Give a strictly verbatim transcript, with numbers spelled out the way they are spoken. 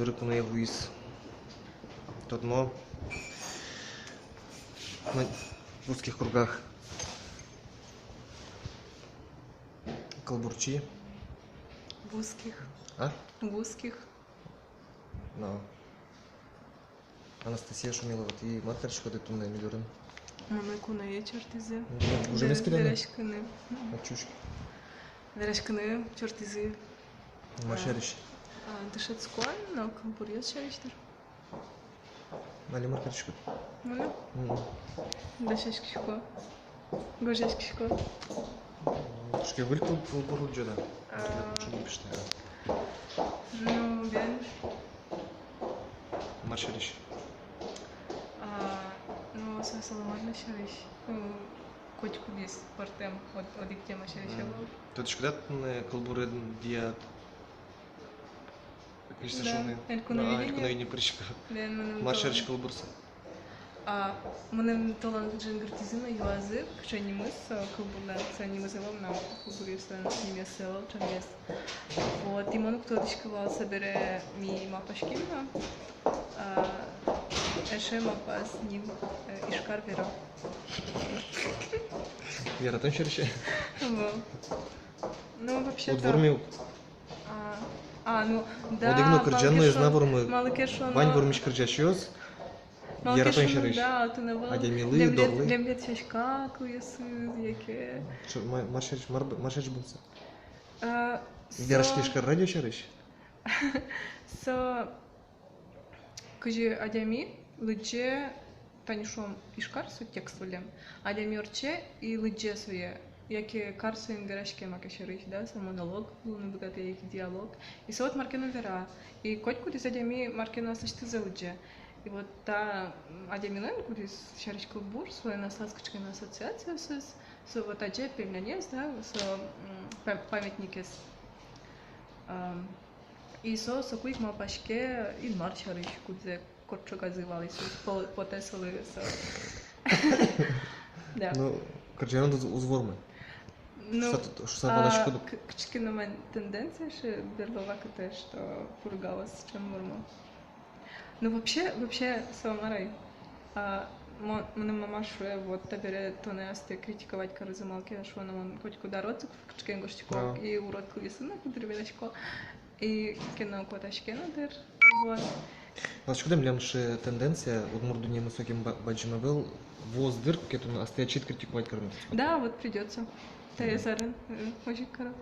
Дыры куное вуиз тодмо, ну, в узких кругах. Кылбурчи. В узких. А? В узких. Но. Анастасия Шумилова, тӥ мар кариськоды туннэ ми дорын? Мыным куное чортӥзы. Уже ве-, мескелено? Вераськыны. Ачусь. Вераськыны чортӥзы. Мар сярысь? А, дышетскон но кылбуръёс сярысь дыр. Али мар кариськод? Мыным? Мгм. Дасяськисько. Гожъяськисько. Кыӵе ке выль кыл-, кылбур лыдӟод-а? А. Мар сярысь? Ну, бен. Мар сярысь? А, ну, со солы мар но сярысь. Ну, котькудӥз пӧртэм, од-, одӥг тема сярысь ӧвӧл. Мгм. Тодӥськод-а тон, э, кылбуръёсты? Кызьы со шуоно? Элькуновидение. А, Элькуновидение пырисько. Бен, мыным. Мар сярысь кылбур со? А, мыным толон жингыртӥзы но юазы, кыӵе нимыз со кылбурлэн, со нимыз ӧвӧл мынам кылбуръёслэн нимъёссы ӧвӧл, ӵемъёс. Вот, и мон уг тодӥськы вал, собере ми малпаським но, а, эше малпаз ним, э, Ижкар вера. Яратон сярысь-а? Ӧвӧл. Ну, вообще-то. Уд вормы ук. А, а, ну, да, одӥг но кырӟан но ӧз на вормы. Малы ке шуоно, вань вормись кырӟасьёс. Малы ке шуоно, яратон сярысь. Да, отын ӧвӧл. Адямилы, дэмлет-, дорлы. Дэмлет сяська кылъёсыз яке. Ш-, ма-, мар сярысь, мар б-, мар сярысь бон со? А, со вераське Ижкар радио сярысь. Со Кызьы адями лыдӟе, тани шуом, Ижкар со текст вылэм. Адями ортче и лыдӟе сое, яке кар соин вераське маке сярысь, да, со монолог луыны быгатэ, яке диалог. И со вот мар ке но вера. И котькудӥз адями мар ке но аслэсьтызэ лыдӟе. И вот та, м, адямилэн, кудӥз сярысь кылбур, солэн аслаз кыӵе ке но ассоциациосыз, со вот адӟе пельнянез, да, со, м, пам-, памятникез. Ам, И со соку ик малпаське Инмар сярысь, кудзэ кортчогазы вал, и со по-, потэ солы со. Да. Ну, кырӟанэд уз, уз вормы. Ну, шуса т-, шуса а, валаськод ук. К-, кыӵе ке но мон тенденция ше берло вакытэ, что Пургаос чем вормы. Ну, вообще, вообще, со мар ай. А, мо-, мыным мама шуэ, вот, табере тонэ астэ критиковать карозы, малы ке шуоно, мон котькуд ар отзыв кыӵе ке но гожтӥсько, а, и урод кылъёсын но куддыр верасько. И ке но котаське но дыр. Вот. Валаськод-а, милям сыӵе тенденция, удмурт дуннемы сокем ба-, бадӟым ӧвӧл, вуоз дыр, куке тон астэ ачид критиковать карыны. Да, вот придётся. Мгм. Таяз арын, э, озьы ик каро.